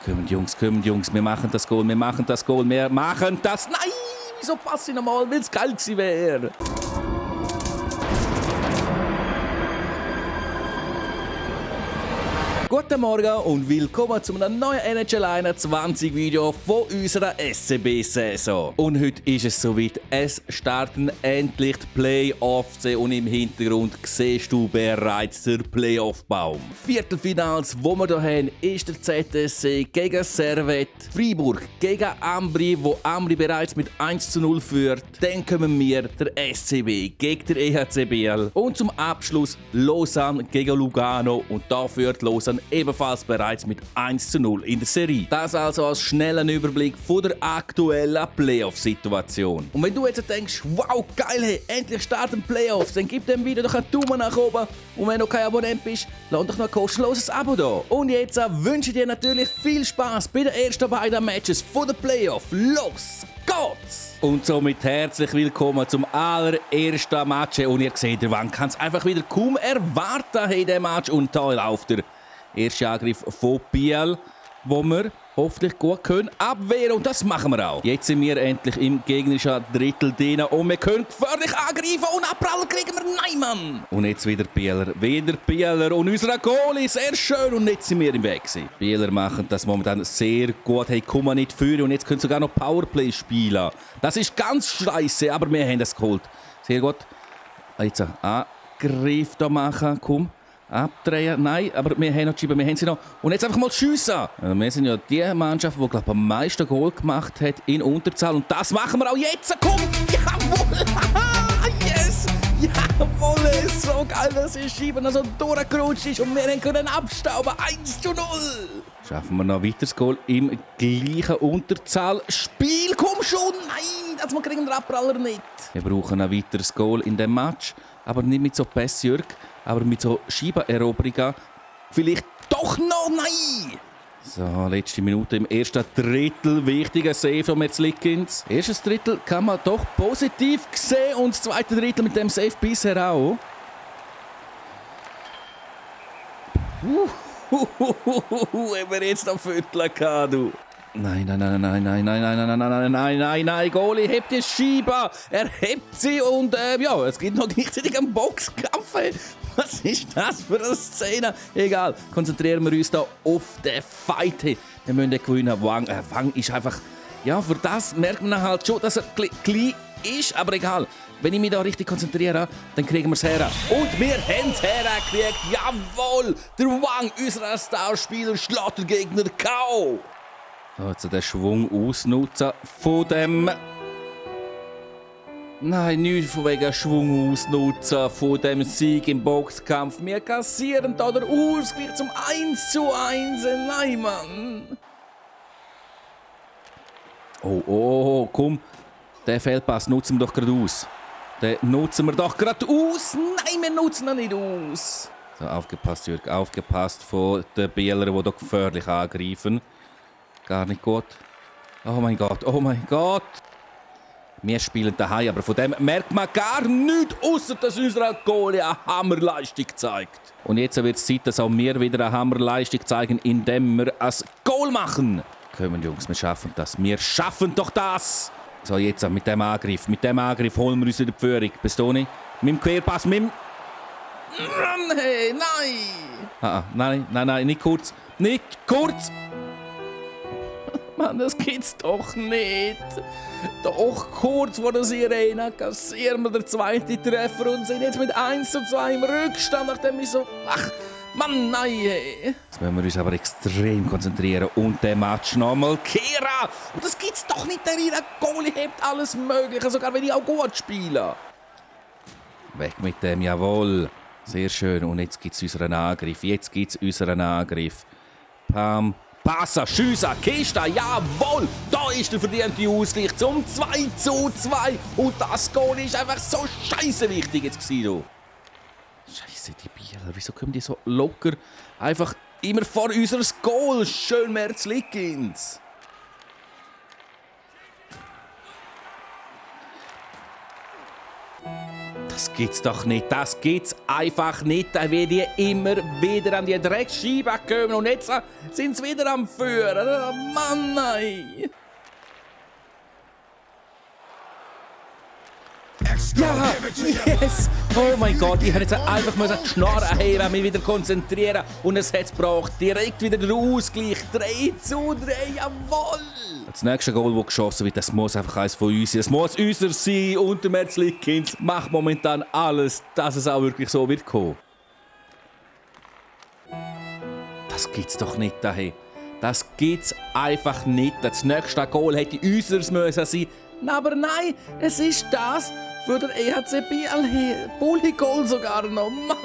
Kommt Jungs, wir machen das Goal, wir machen das Goal, wir machen das... Nein, wieso passe ich nochmal, weil es geil gewesen wäre? Guten Morgen und willkommen zu einem neuen NHL 21 Video von unserer SCB-Saison. Und heute ist es soweit, es starten endlich die Playoffs und im Hintergrund siehst du bereits den Playoff-Baum. Viertelfinals, wo wir hier haben, ist der ZSC gegen Servette, Freiburg gegen Ambri, wo Ambri bereits mit 1:0 führt. Dann kommen wir, der SCB gegen der EHC Biel und zum Abschluss Lausanne gegen Lugano und da führt Lausanne ebenfalls bereits mit 1:0 in der Serie. Das also als schnellen Überblick von der aktuellen Playoff-Situation. Und wenn du jetzt denkst, wow, geil, hey, endlich starten Playoffs, dann gib dem Video doch einen Daumen nach oben. Und wenn du kein Abonnent bist, lass doch noch ein kostenloses Abo da. Und jetzt wünsche ich dir natürlich viel Spaß bei den ersten beiden Matches von der Playoff. Los geht's! Und somit herzlich willkommen zum allerersten Match. Und ihr seht, der Wang kann es einfach wieder kaum erwarten in diesem Match. Und da läuft der erste Angriff von Biel, wo wir hoffentlich gut können abwehren. Und das machen wir auch. Jetzt sind wir endlich im gegnerischen Drittel drin und wir können gefährlich angreifen und abprallen kriegen wir. Nein, Mann! Und jetzt wieder Bieler und unser Goalie, sehr schön. Und jetzt sind wir im Weg gewesen. Bieler machen das momentan sehr gut. Hey, komm mal nicht führen und jetzt können sogar noch Powerplay spielen. Das ist ganz scheiße, aber wir haben das geholt. Sehr gut. Jetzt Angriff da machen, komm. Abdrehen, nein, aber wir haben noch die Scheibe, wir haben sie noch. Und jetzt einfach mal schiessen. Wir sind ja die Mannschaft, die glaube am meisten Goal gemacht hat in Unterzahl. Und das machen wir auch jetzt. Komm, jawohl, yes, jawohl, so geil, dass die Scheibe noch so durchgerutscht ist und wir können abstauben. 1:0. Schaffen wir noch ein weiteres Goal im gleichen Unterzahl. Spiel, komm schon, nein, das kriegen wir Abpraller nicht. Wir brauchen ein weiteres Goal in dem Match, aber nicht mit so Pässe, Jürg. Aber mit so Scheibeneroberungen vielleicht doch noch, nein! So, letzte Minute im ersten Drittel. Wichtiger Save von Metzlikins. Erstes Drittel kann man doch positiv sehen und das zweite Drittel mit dem Save bisher auch. Haben wir jetzt noch Viertel gehabt, du. Nein, Goalie hebt die Scheibe. Er hebt sie und ja, es gibt noch gleichzeitig einen Boxkampf. Was ist das für eine Szene? Egal, konzentrieren wir uns da auf den Fight. Wir müssen gewinnen. Wang ist einfach, ja, für das merkt man halt schon, dass er klein ist, aber egal. Wenn ich mich da richtig konzentriere, dann kriegen wir es her. Und wir haben es hergekriegt. Jawohl, der Wang, unser Starspieler, schlägt den Gegner K.O. So, jetzt den Schwung ausnutzen von dem... Nein, nicht von wegen Schwung ausnutzen von dem Sieg im Boxkampf. Wir kassieren da den Ausgleich zum 1:1. Nein, Mann. Oh, komm. Den Feldpass nutzen wir doch gerade aus. Nein, wir nutzen ihn nicht aus. So, aufgepasst, Jürg, aufgepasst von den Bielern, die hier gefährlich angreifen. Gar nicht gut. Oh mein Gott. Wir spielen daheim, aber von dem merkt man gar nichts, außer dass unser Goalie eine Hammerleistung zeigt. Und jetzt wird es Zeit, dass auch wir wieder eine Hammerleistung zeigen, indem wir ein Goal machen. Kommen, Jungs, wir schaffen das. Wir schaffen doch das! So, jetzt mit dem Angriff holen wir uns wieder die Führung. Bistoni, mit dem Querpass, mit dem... Hey, nein! Nein, nicht kurz. Mann, das gibt's doch nicht. Doch kurz vor der Sirene kassieren wir den zweiten Treffer und sind jetzt mit 1:2 im Rückstand, nachdem wir so... Ach, Mann, nein. Jetzt müssen wir uns aber extrem konzentrieren und den Match nochmal kehren. Und das gibt's doch nicht, der Goalie hebt alles Mögliche, sogar wenn ich auch gut spiele. Weg mit dem, jawohl. Sehr schön. Und jetzt gibt's unseren Angriff. Pam. Passa, Schüsse, Kista, jawohl! Da ist der verdiente Ausgleich zum 2:2. Und das Goal ist einfach so scheiße wichtig jetzt gewesen. Scheiße, die Bieler, wieso kommen die so locker einfach immer vor unser Goal? Schön Metzlikins. Das gibt's doch nicht, das gibt's einfach nicht. Da wird die immer wieder an die Drecksscheibe kommen und jetzt sind sie wieder am Führen. Oh Mann, nein. Ja, yes! Oh mein Gott, ich habe jetzt einfach mal die Schnorren heben, mich wieder konzentrieren und es hat es gebraucht. Direkt wieder der Ausgleich. 3:3, jawohl! Das nächste Goal, das geschossen wird, das muss einfach eines von uns sein. Es muss unser sein und der Mats Litkins macht momentan alles, dass es auch wirklich so wird kommen. Das gibt's doch nicht daher. Das gibt's einfach nicht. Das nächste Goal hätte unseres müssen sein. Aber nein, es ist das für den EHC Biel. Bulli-Goal sogar noch, Mann!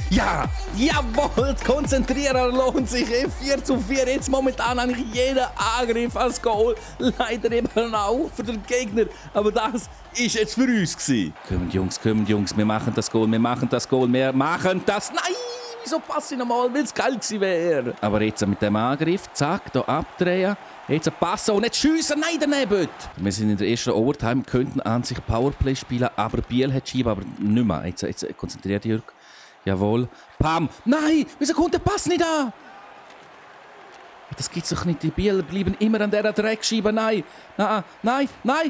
Ja, jawohl, konzentrieren lohnt sich. 4:4, jetzt momentan eigentlich jeder Angriff als Goal. Leider eben auch für den Gegner. Aber das ist jetzt für uns gewesen. Kommt Jungs, wir machen das Goal, wir machen das. Nein! Wieso passe ich nochmal, weil es geil gewesen wäre? Aber jetzt mit dem Angriff, zack, hier abdrehen. Jetzt passen und nicht schiessen, nein, daneben. Wir sind in der ersten Overtime, könnten an sich Powerplay spielen, aber Biel hat Scheibe, aber nicht mehr. Jetzt konzentriert Jürg. Jawohl. Pam! Nein! Wieso kommt der Pass nicht an? Das gibt's doch nicht. Die Biel bleiben immer an dieser Dreckscheibe. Nein! Nein!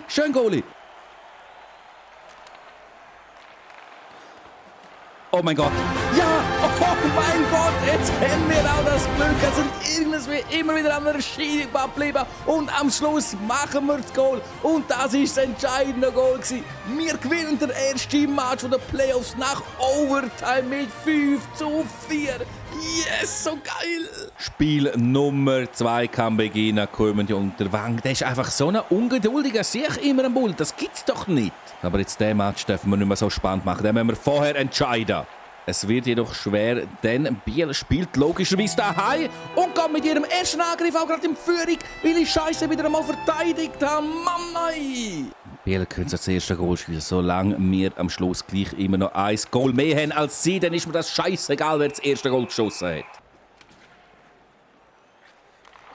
Schön, Goalie! Oh mein Gott! Ja! Oh mein Gott! Jetzt haben wir auch das Glück. Es sind irgendwie immer wieder an der Scheibe geblieben. Und am Schluss machen wir das Goal. Und das war das entscheidende Goal. Wir gewinnen den ersten Match der Playoffs nach Overtime mit 5:4. Yes, so geil! Spiel Nummer 2 kann beginnen. Kommen die unter Wang. Der ist einfach so ein ungeduldiger Sieg immer am Bull. Das gibt's doch nicht. Aber jetzt den Match dürfen wir nicht mehr so spannend machen. Den müssen wir vorher entscheiden. Es wird jedoch schwer, denn Biel spielt logischerweise daheim und geht mit ihrem ersten Angriff auch gerade in Führung, weil ich Scheiße wieder einmal verteidigt habe. Mann, nein! Biel könnte das erste Goal schießen, solange wir am Schluss gleich immer noch ein Goal mehr haben als sie, dann ist mir das scheißegal, wer das erste Goal geschossen hat.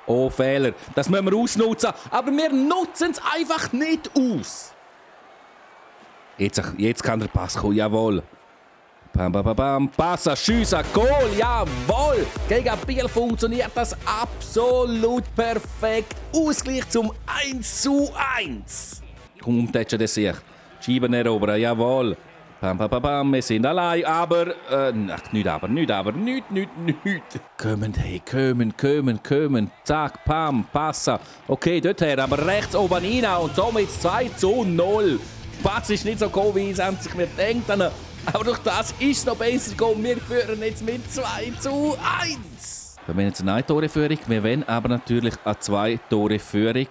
Oh, Fehler. Das müssen wir ausnutzen, aber wir nutzen es einfach nicht aus. Jetzt kann der Pass kommen, jawohl. Passa, Schüsse, Goal, jawohl! Gegen Biel funktioniert das absolut perfekt. Ausgleich zum 1:1. Komm, tätschen der sich. Scheiben erobern, jawohl. Wir sind allein, aber... Nicht. Kommen. Zack, Passa. Okay, dorthin, aber rechts oben rein und somit 2:0. Pass ist nicht so cool, wie es sich mir denkt. Aber durch das ist es noch besser gekommen. Wir führen jetzt mit 2:1. Wir haben jetzt eine 1-Tore-Führung. Wir wollen aber natürlich eine 2-Tore-Führung.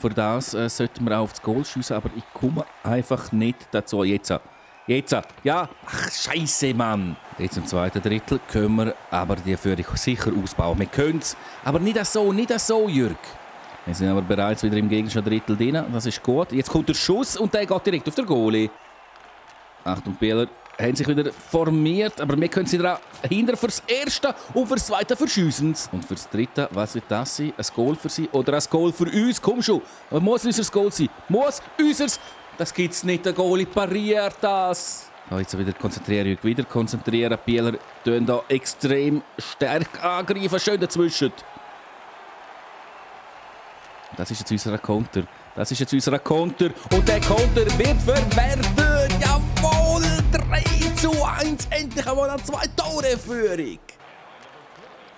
Für das sollten wir auch aufs Goal schiessen, aber ich komme einfach nicht dazu. Jetzt. Ja. Ach, Scheiße, Mann. Jetzt im zweiten Drittel können wir aber die Führung sicher ausbauen. Wir können es, aber nicht so, Jürg. Wir sind aber bereits wieder im gegnerischen Drittel drin. Das ist gut. Jetzt kommt der Schuss und der geht direkt auf den Goalie. Achtung, Bieler haben sich wieder formiert, aber wir können sie dahinter fürs Erste und fürs Zweite verschiessen. Und fürs Dritte, was wird das sein? Ein Goal für sie oder ein Goal für uns? Komm schon, aber muss unser Goal sein. Das gibt's nicht, der Goalie pariert das. Oh, jetzt wieder konzentrieren. Bieler tun da extrem stark angreifen, schön dazwischen. Das ist jetzt unser Konter. Und der Konter wird verwertet. Jawohl, 3:1. Endlich einmal eine 2-Tore-Führung.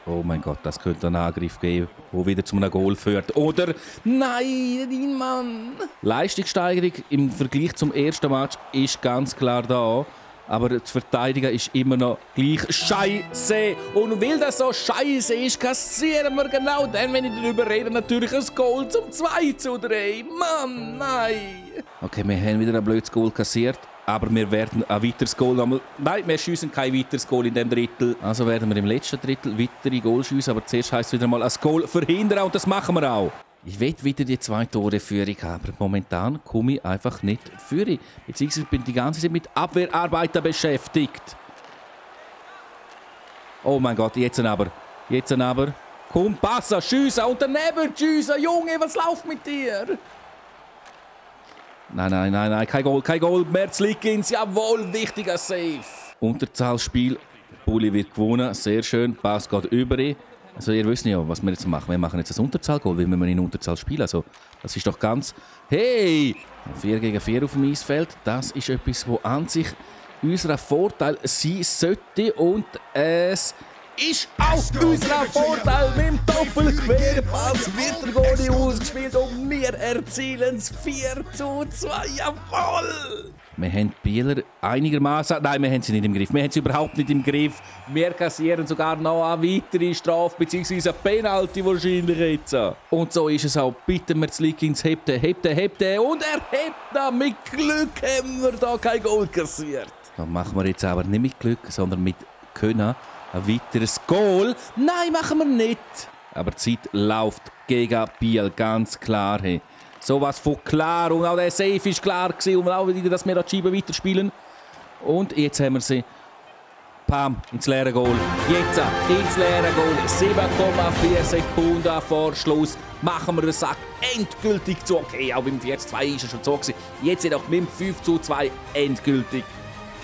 Oh mein Gott, das könnte einen Angriff geben, der wieder zu einem Goal führt. Oder nein, Mann. Leistungssteigerung im Vergleich zum ersten Match ist ganz klar da. Aber das Verteidigen ist immer noch gleich scheiße. Und weil das so scheiße ist, kassieren wir genau dann, wenn ich darüber rede, natürlich ein Goal zum 2:3. Mann, nein. Okay, wir haben wieder ein blödes Goal kassiert. Aber wir werden ein weiteres Goal nochmal... Nein, wir schiessen kein weiteres Goal in diesem Drittel. Also werden wir im letzten Drittel weitere Goal schiessen. Aber zuerst heisst es wieder mal ein Goal verhindern. Und das machen wir auch. Ich will wieder die 2-Tore-Führung haben, aber momentan komme ich einfach nicht Führung. Beziehungsweise bin ich die ganze Zeit mit Abwehrarbeiten beschäftigt. Oh mein Gott, jetzt aber. Komm, passen, schiessen und daneben schiessen. Junge, was läuft mit dir? Nein, kein Goal. Merz Lickins, jawohl, wichtiger Save. Unterzahlspiel, Bulli wird gewonnen, sehr schön, Pass geht über ihn. Also ihr wisst ja, was wir jetzt machen. Wir machen jetzt ein Unterzahlgoal, weil wir in Unterzahl spielen. Also das ist doch ganz... Hey! 4 gegen 4 auf dem Eisfeld, das ist etwas, was an sich unser Vorteil sein sollte. Und es ist auch unser Vorteil. Mit dem Doppelquerpass wird der Goalie ausgespielt und wir erzielen es 4:2. Jawohl! Wir haben die Bieler einigermaßen. Nein, wir haben sie nicht im Griff. Wir haben sie überhaupt nicht im Griff. Wir kassieren sogar noch eine weitere Strafe, bzw. eine Penalty wahrscheinlich jetzt. Und so ist es auch. Bitte Merzlikins, hebt er. Und er hebt ihn. Mit Glück haben wir da kein Goal kassiert. Das machen wir jetzt aber nicht mit Glück, sondern mit Können. Ein weiteres Goal. Nein, machen wir nicht. Aber die Zeit läuft gegen Biel, ganz klar. Hey. Sowas von klar. Und auch der Safe war klar gewesen. Und auch wieder, dass wir die Scheibe weiterspielen. Und jetzt haben wir sie. Pam, ins leere Goal. Jetzt ins leere Goal. 7,4 Sekunden vor Schluss machen wir den Sack endgültig zu. Okay, auch beim 4:2 ist es schon so gewesen. Jetzt jedoch mit dem 5:2 endgültig.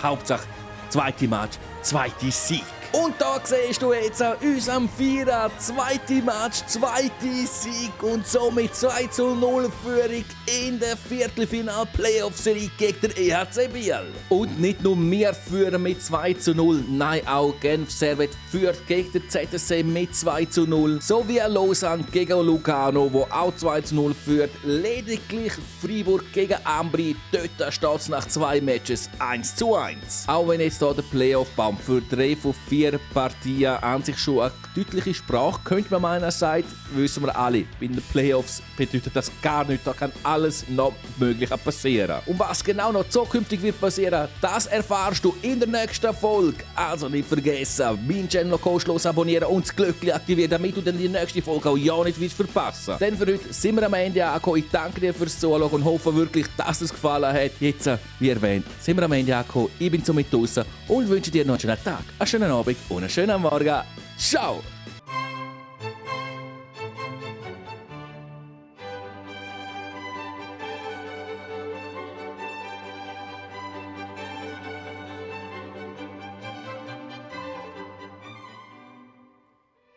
Hauptsache, zweite Match, zweite Sieg. Und da siehst du jetzt unseren Vierer, zweite Match, zweite Sieg und somit 2:0 Führung in der Viertelfinal-Playoff-Serie gegen den EHC Biel. Und nicht nur wir führen mit 2:0, nein, auch Genf Servette führt gegen den ZSC mit 2:0, sowie Lausanne gegen Lugano, wo auch 2:0 führt. Lediglich Freiburg gegen Ambri, dort steht es nach 2 Matches 1:1. Auch wenn jetzt hier der Playoff-Baum für 3 von 4 Partien an sich schon eine deutliche Sprache, könnte man meinen, sagt, wissen wir alle. Bei den Playoffs bedeutet das gar nichts, da kann alles noch Mögliche passieren. Und was genau noch zukünftig wird passieren, das erfahrst du in der nächsten Folge. Also nicht vergessen, meinen Channel noch kostenlos abonnieren und das Glöckchen aktivieren, damit du dann die nächste Folge auch ja nicht verpassen willst. Denn für heute sind wir am Ende angekommen. Ich danke dir fürs Zuschauen und hoffe wirklich, dass es gefallen hat. Jetzt, wie erwähnt, sind wir am Ende angekommen. Ich bin somit draußen und wünsche dir noch einen schönen Tag, einen schönen Abend und einen schönen Morgen. Ciao!